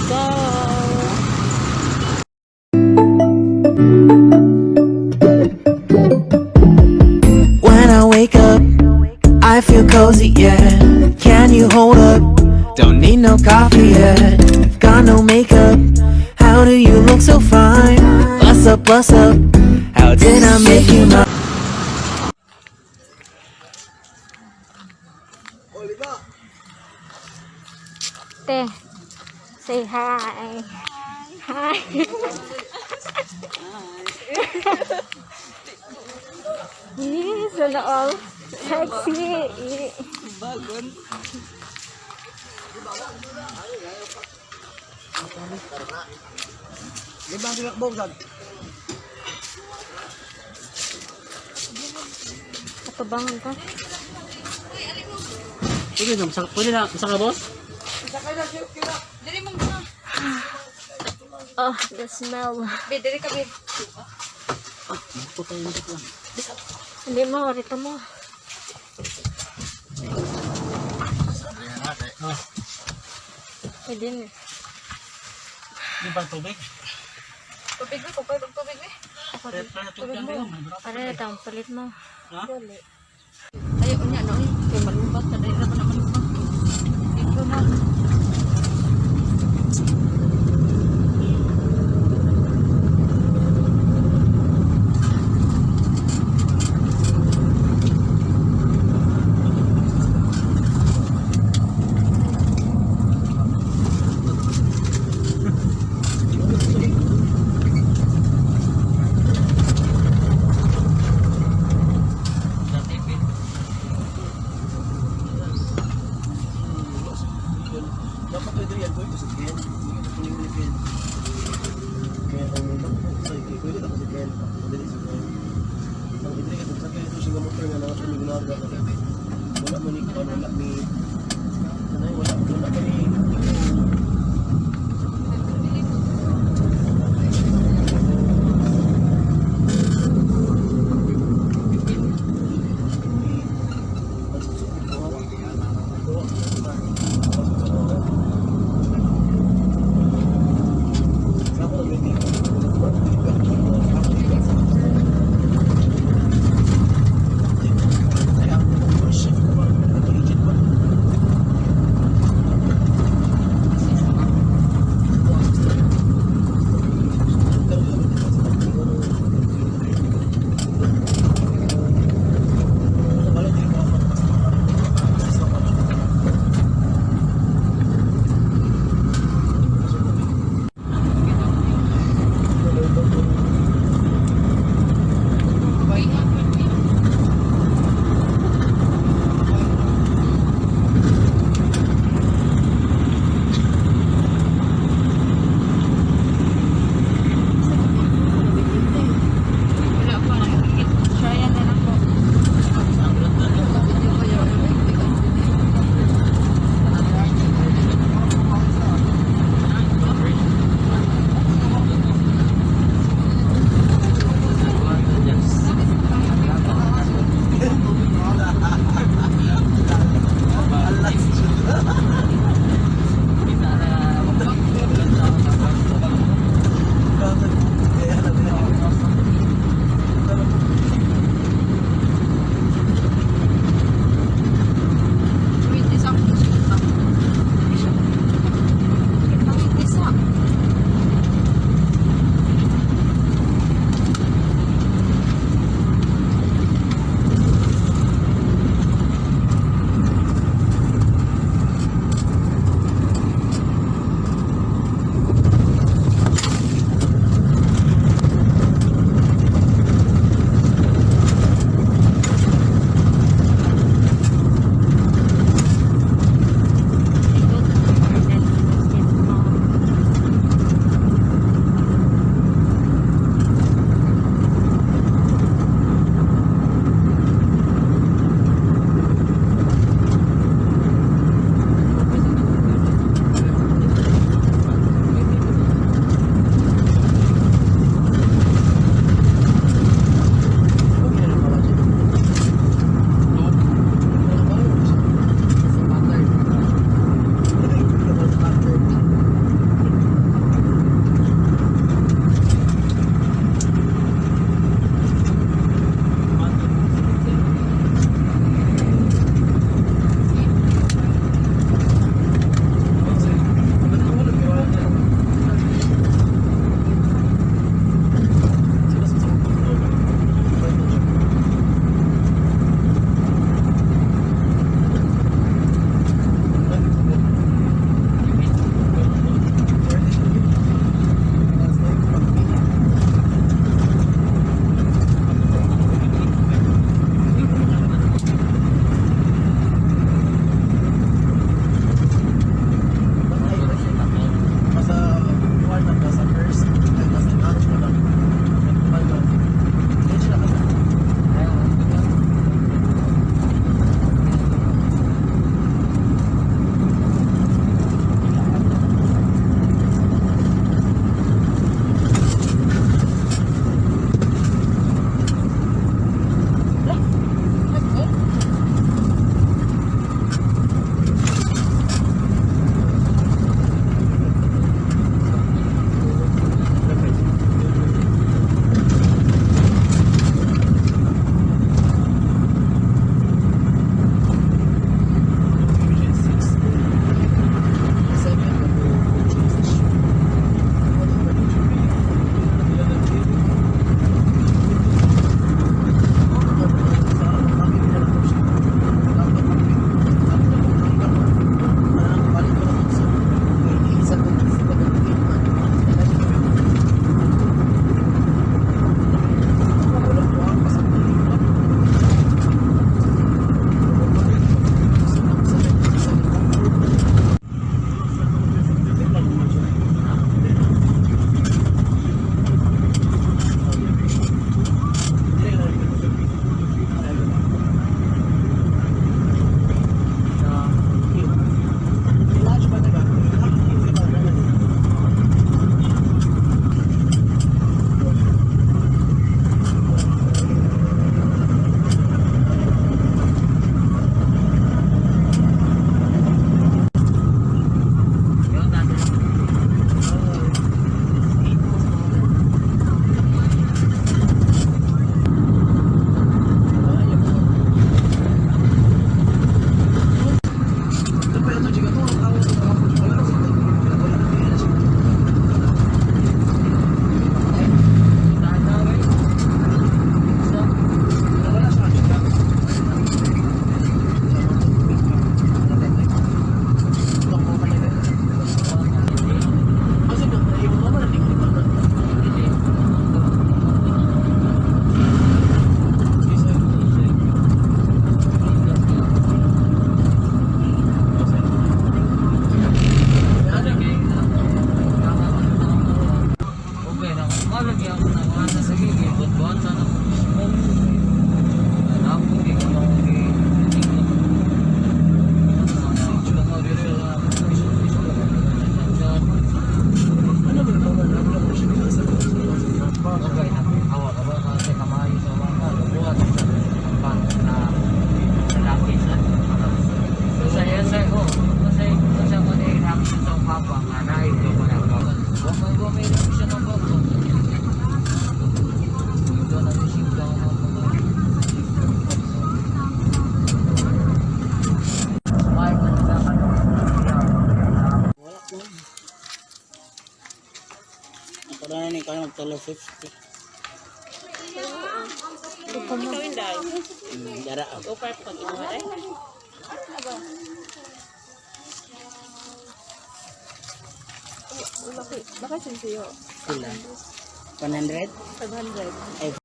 Go! When I wake up, I feel cozy, yeah. Can you hold up? Don't need no coffee yet. Got no makeup. How do you look so fine? Bust up, bust up. How did I make you mine? Te, say hi. Hi. Hi. Sana all. Sexy. Bagon. Katubangan ka. Pwede na, pwede na, isa ka, boss? Oh, the smell. Be, diri ka, be. Hindi mo, rito mo. Pwede na. Hindi ba tubig? Tubig, be. Kupay, tubig, be. Tubig mo. Para na tang palit mo. Ha? Ayaw, unya, no, eh. Kay malubat ka, dahil na pa na malubat. Dito na. Dapat pwede yan, pwede sa Ken. Hindi ko Ken. Kaya ang pwede ako sa Ken. Madali sa Ken. Ang idri ka sa Ken, ito siya motor nga nangat kami gunaga. Wala man ni kuan, wala ni ano, wala man ni. Pero na ni kayo magtala 50. Ikaw inday. Dara ah. Go park pag inuha day. Pila? 100? 500. Ay,